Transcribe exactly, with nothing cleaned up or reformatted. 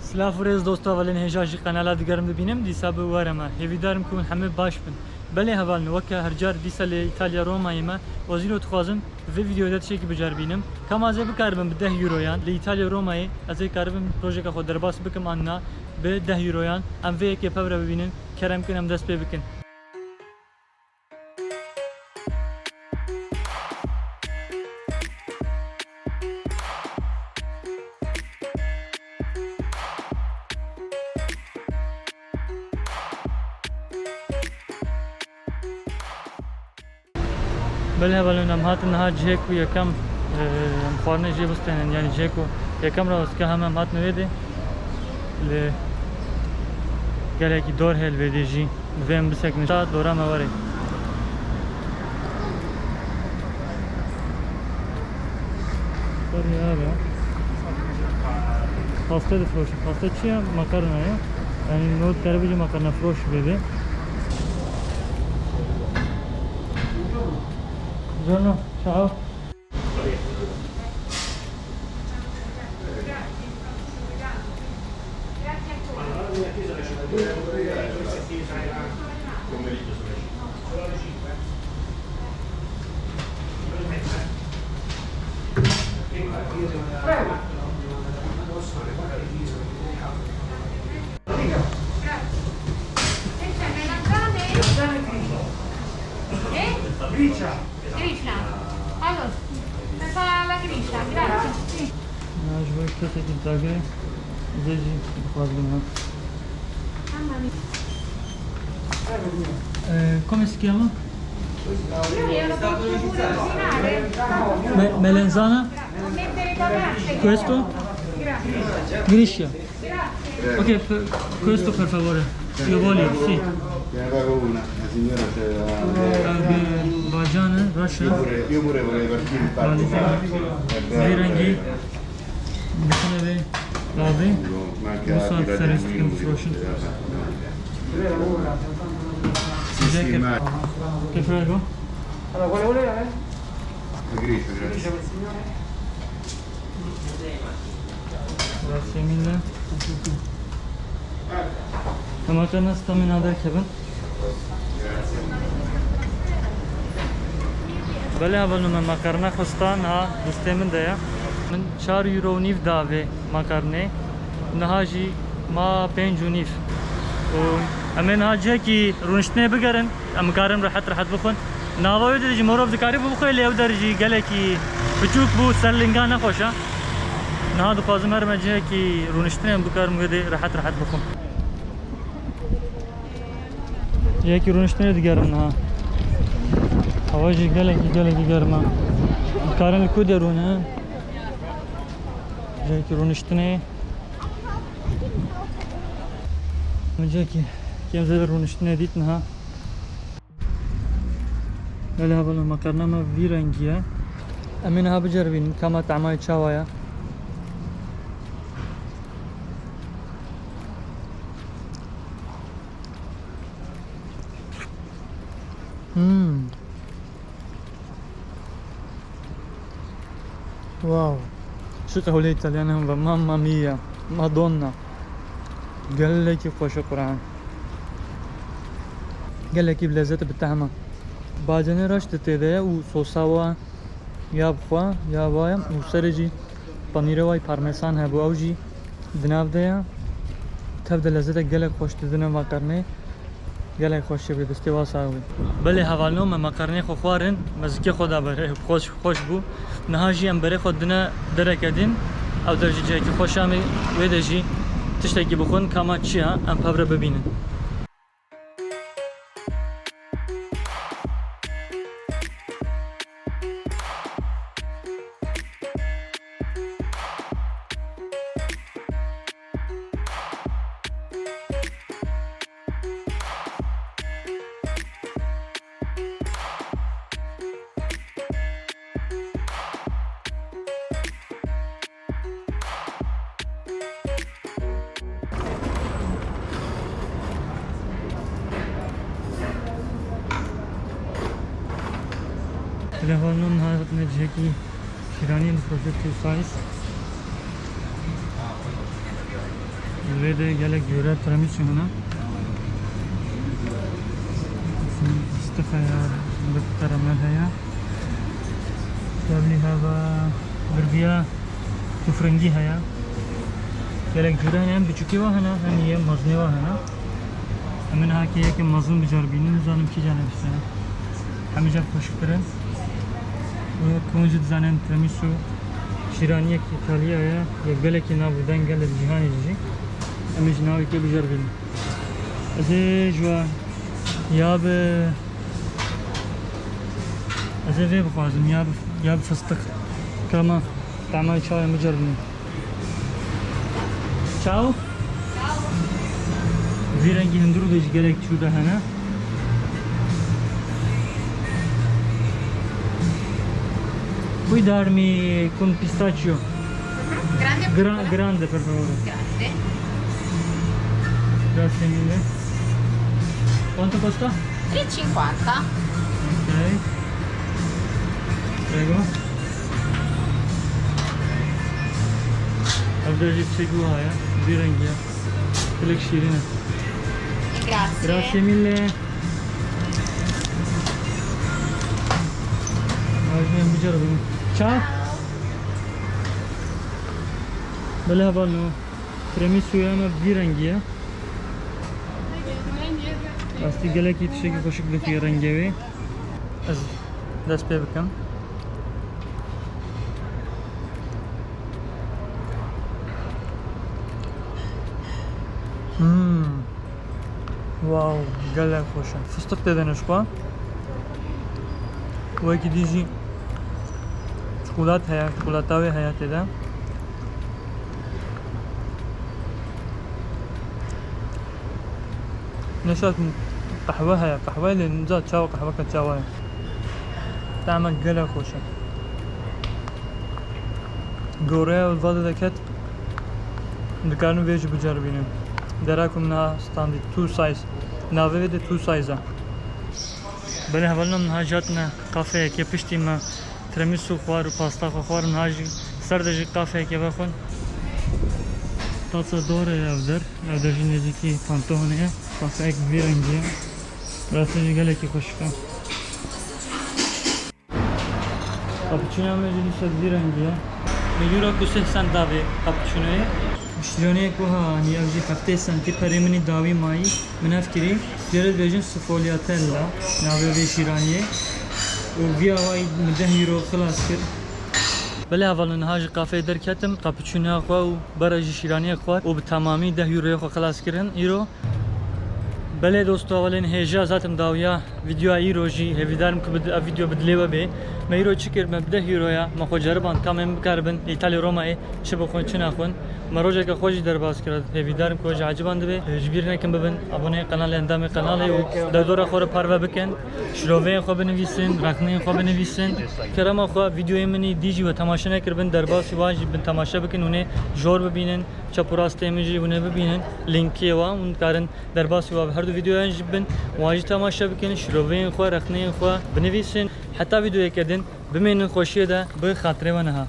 Silav û rêz dosto, hevalên hêja jî kanala digerim dibînim, dîsa bi we re me. Hêvîdar im ku hûn hemî baş bin. Belê hevalno, weke her car dîsa li Îtalya Romayê me, ez îro dixwazim vê vîdeoyê de tiştekî biceribînim. Ka ma ez ê bikaribim bi deh euroyan li Îtalya Romayê, ez ê karibim rojeka xwe derbas bikim an na, bi deh euroyan. Em vê yekê pev re bibînin, kerem kin em dest pê bikin. Belê hevalên, em hatin niha cihê ku yekem, e, em xwarinê jê bistênin, yanî cihê ku yekem re ez ka heme em hatin wê dê. Lê gelekî dor heye li vê dê jî. Divê em bisekin ta dora me were. Sorry abi. Pasta difiroşin. Pasta çi ya? Makarna ya. Yani ne kadar bir makarna firoş bebe. Giorno, ciao. Gricia. Gricia. Allora, mi fa la gricia, grazie. Sì. Ah, je veux que ça, c'est une dinguerie. Vas-y, je crois bien. Mamma mia. Eh, come si chiama? Io glielo faccio pure ordinare. Me-, melenzana? A mettere patate. Questo? Grazie. Griscia. Ok, per, questo per favore. Io voglio, sì. Te ne pago una, la signora c'è la... Eh, baciane, Russia. Io pure, io pure vorrei partire in parte. Vale, sì. Vêrengî. Dikine vê. Abi. Ma anche altri da Danilo. Sistemare. Che prego? Allora, quale voleva, eh? Grigia, grazie. Grazie mille. Em makarna stamina derkevin. Belê hevalno, me makarna xwesta, niha destê min de ye. Min çar euro û nîv da vê makarnê. Niha jî ma pênc û nîv. Û em ê niha cihekî rûniştinê bigerin. Em karin rehet rehet bixwin. Nava wê de jî mirov dikarî bixwe, lê ew der jî gelekî piçûk bû, ser linga nexweş e. Niha dixwazim herime cihekî rûniştinê em bikarim wê de rehet rehet bixwim. Cihekî rûniştinê digerim niha. Hava jî gelekî, gelekî germ e. Dikarin li ku de rûne? Cihekî rûniştinê. Min cihekî kêm zêde rûniştinê dît niha. Belê hevalno, makarna me vî rengî ye. Em ê niha biceribînin ka ma temayê çawa ye. Hmm. Wow. Çi qewlê Îtalyan hemve, Mamma mia, Madonna. Gelekî xweş e Quran. Gelekî bi lezet, bi tehm e. Bacanê reş di tê de ye û sosa wa ya bi xwe, ya wa ye û serê jî panîrê wa yî parmesan hebû, ew jî di nav de ye. Tev de lezetek gelek xweş didine makarnê. Gelek xweş e, bi destê wa sax bî. Belê hevalno, me makarnê xwe xwarin, me zikê xwe da berê, xweş, xweş bû. Niha jî em berê xwe dine dereke din, ew der jî cihekî xweş e, em ê wê de jî tiştekî bixwin, ka ma çi ye, em pev re bibînin. Telefonun hayatına ceki Şiranî dixweşe two size. Vê de gelek cûre tiramisu hene. Fistix heye, bi karamel heye. Tevlî heve, birbiya tufrengî heye. Gelek cûre hene, hem biçûkê wa hene, hem yê mezinê wa hene. Em ê niha kê yekê mezin biceribînin, nizanim kîjan e bistene. Hemî car xweşiktir e. Û hûn jî dizanin tiramisu şîraniyek Îtalya ye, yek gelekî nav û deng e li cîhanê jî. Em ê jî navê kê biceribînin. Ez ê ji we ya bi, ez ê vê bixwazim, ya bi, ya bi fistix. Kama, tema çawa em biceribînin. Çaw? Vî rengî hundirû de jî gelek çû de hene. Puoi darmi con pistaccio? Grande, Gra- grande, per favore. Grande. Grazie mille. Quanto costa? Tre e cinquanta. Ok. Prego. Evde jî çek wiha ye. Vî rengî ye. Gelek şîrîn e. Grazie. Grazie mille. Hadi em biceribin. Çaw. Belê hevalno. Tiramisu ya me vî rengî ye. Rastî gelekî tiştekî xweşik dixuye rengê wê. Ez dest pê bikim. Hmm. Wow, gelek xweş e. Fistix tê de ne ji xwe. Wekî dî jî çikolat heye, çikolata wê heye tê de. Neşat qehwe heye, qehwe lê nizam çawa qehweke çawa ye. Tama gelek xweş e. Goreya li va de deket, dikarin vê jî biceribînin. Dera ku min niha standî two size. Navê vê de two size e. Belê hevalno, min niha jî hatine kafeyekê, piştî me tiramisu xwar û pasta xwe xwar, niha jî ser de jî kafeyekê vexwin. Taça dore ye ev der. Ev der jî nêzîkî Pantohanê ye. Kafeyek vî rengî ye. Rastî jî gelekî xweşik e. Cappuccino me jî dîsa vî rengî ye. Min euro ku sih cent da vê cappuccinoyê. Şîraniyek wiha anî, ev jî heftê sentî, perê min î dawî mayî. Min ev kirî, jê re dibêjin sfogliatella, navê vê şîraniyê. Û vî awayî min deh euro xilas kir. Belê hevalno, niha ji kafeyê derketim, cappuccinoya xwe û bere jî şîraniyek xwar û bi temamî deh euroyê xwe xilas kirin îro. Belê dosto, hevalên hêja, zaten dawiya vîdeoya îro jî, hêvîdarim ku bi, ev vîdeo bi dilê we bê. Me îro çi kir? Me bi deh euroya me xwe ceriband ka em bikaribin Îtalya Romayê çi bixwin, çi nexwin. Me rojeke xweş jî derbas kir, hêvîdarim ku we jî eciban dibe. Ji bîr nekin bibin aboneyê qenalê, endamê qenalê û derdora xwe re parve bikin. Şiroveyên xwe binivîsin, rexneyên xwe binivîsin. Kerema xwe, vîdeoyê min î dî jî we temaşe nekiribin, derbasî wan jî bin temaşe bikin, hûn ê jor bibînin, çep û rastê min jî hûn ê bibînin. Linkê wan hûn dikarin derbasî wa bi her du vîdeoyan jî bibin. Wan jî temaşe bikin, şiroveyên xwe, rexneyên xwe binivîsin. Heta vîdeoyeke din, bimînin xweşiyê de, bi xatirê we niha.